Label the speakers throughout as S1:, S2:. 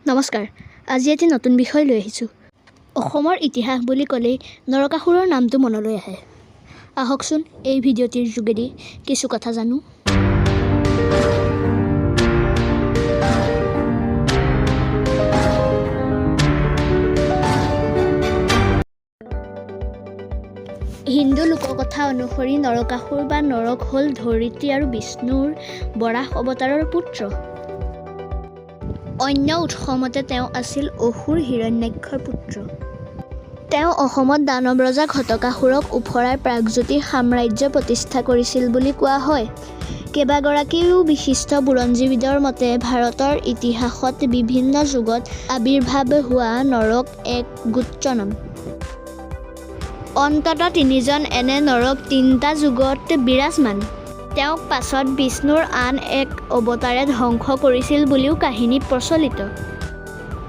S1: নমস্কাৰ, আজি এটি নতুন বিষয় লৈ আহিছোঁ। অসমৰ ইতিহাস বুলি ক'লেই নৰকাসুৰৰ নামটো মনলৈ আহে। আহকচোন, এই ভিডিঅ'টিৰ যোগেদি কিছু কথা জানো। হিন্দু লোককথা অনুসৰি নৰকাসুৰ বা নৰক হ'ল ধৰিত্ৰী আৰু বিষ্ণুৰ বৰাহ অৱতাৰৰ পুত্ৰ। অন্য উৎস মতে তেওঁ আছিল অসুৰ হিৰণ্যাক্ষৰ পুত্ৰ। তেওঁ অসমত দানৱ ৰজা ঘটকাসুৰক ওফৰাই প্ৰাগজ্যোতিষ সাম্ৰাজ্য প্ৰতিষ্ঠা কৰিছিল বুলি কোৱা হয়। কেইবাগৰাকীও বিশিষ্ট বুৰঞ্জীবিদৰ মতে ভাৰতৰ ইতিহাসত বিভিন্ন যুগত আৱিৰ্ভাৱ হোৱা নৰক এক গোত্ৰনাম। অন্ততঃ তিনিজন এনে নৰক তিনিটা যুগত বিৰাজমান। তেওঁক পাছত বিষ্ণুৰ আন এক অৱতাৰে ধ্বংস কৰিছিল বুলিও কাহিনী প্ৰচলিত।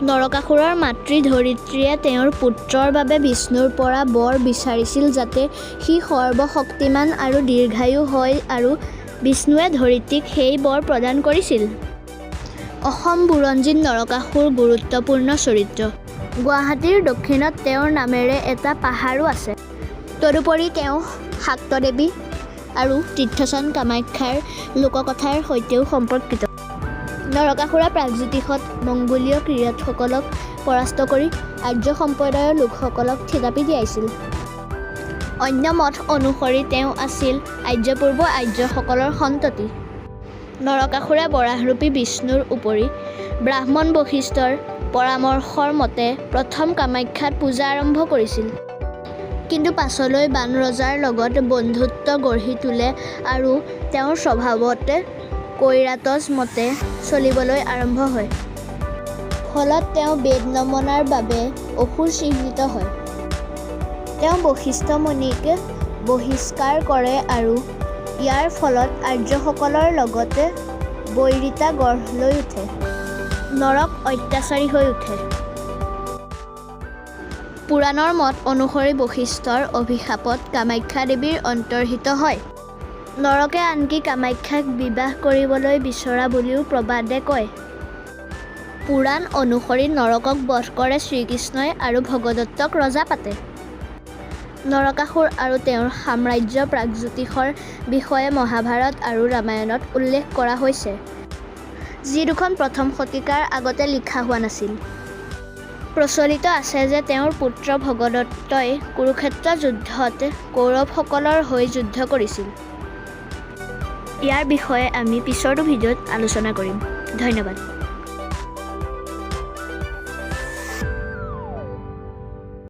S1: নৰকাসুৰৰ মাতৃ ধৰিত্ৰীয়ে তেওঁৰ পুত্ৰৰ বাবে বিষ্ণুৰ পৰা বৰ বিচাৰিছিল যাতে সি সৰ্বশক্তিমান আৰু দীৰ্ঘায়ু হয় আৰু বিষ্ণুৱে ধৰিত্ৰীক সেই বৰ প্ৰদান কৰিছিল। অসম বুৰঞ্জীত নৰকাসুৰ গুৰুত্বপূৰ্ণ চৰিত্ৰ। গুৱাহাটীৰ দক্ষিণত তেওঁৰ নামেৰে এটা পাহাৰো আছে। তদুপৰি তেওঁ শাক্ত দেৱী আৰু তীৰ্থস্থান কামাখ্যাৰ লোককথাৰ সৈতেও সম্পৰ্কিত। নৰকাসুৰে প্ৰাগজ্যোতিষত মংগোলীয় কিৰাতসকলক পৰাস্ত কৰি আৰ্য সম্প্ৰদায়ৰ লোকসকলক থিতাপি দিয়াইছিল। অন্য মত অনুসৰি তেওঁ আছিল আৰ্যপূৰ্ব আৰ্যসকলৰ সন্ততি। নৰকাসুৰে বৰাহৰূপী বিষ্ণুৰ উপৰি ব্ৰাহ্মণ বশিষ্ঠৰ পৰামৰ্শৰ মতে প্ৰথম কামাখ্যাত পূজা আৰম্ভ কৰিছিল। কিন্তু পাছলৈ বাণৰজাৰ লগত বন্ধুত্ব গঢ়ি তোলে আৰু তেওঁৰ স্বভাৱত কৈৰাতজ মতে চলিবলৈ আৰম্ভ হয়। ফলত তেওঁ বেদ নমনাৰ বাবে অসুৰ চিহ্নিত হয়। তেওঁ বশিষ্ঠ মুনিক বহিষ্কাৰ কৰে আৰু ইয়াৰ ফলত আৰ্যসকলৰ লগত বৈৰিতা গঢ় লৈ উঠে। নৰক অত্যাচাৰী হৈ উঠে। পুৰাণৰ মত অনুসৰি বশিষ্ঠৰ অভিশাপত কামাখ্যা দেৱী অন্তৰ্হিত হয়। নৰকে আনকি কামাখ্যাক বিবাহ কৰিবলৈ বিচৰা বুলিও প্ৰবাদে কয়। পুৰাণ অনুসৰি নৰকক বধ কৰে শ্ৰীকৃষ্ণই আৰু ভগদত্তক ৰজা পাতে। নৰকাসুৰ আৰু তেওঁৰ সাম্ৰাজ্য প্ৰাগজ্যোতিষৰ বিষয়ে মহাভাৰত আৰু ৰামায়ণত উল্লেখ কৰা হৈছে, যি দুখন প্ৰথম শতিকাৰ আগতে লিখা হোৱা নাছিল। প্ৰচলিত আছে যে তেওঁৰ পুত্ৰ ভগদত্তই কুৰুক্ষেত্ৰ যুদ্ধত কৌৰৱসকলৰ হৈ যুদ্ধ কৰিছিল। ইয়াৰ বিষয়ে আমি পিছৰটো ভিডিঅ'ত আলোচনা কৰিম। ধন্যবাদ।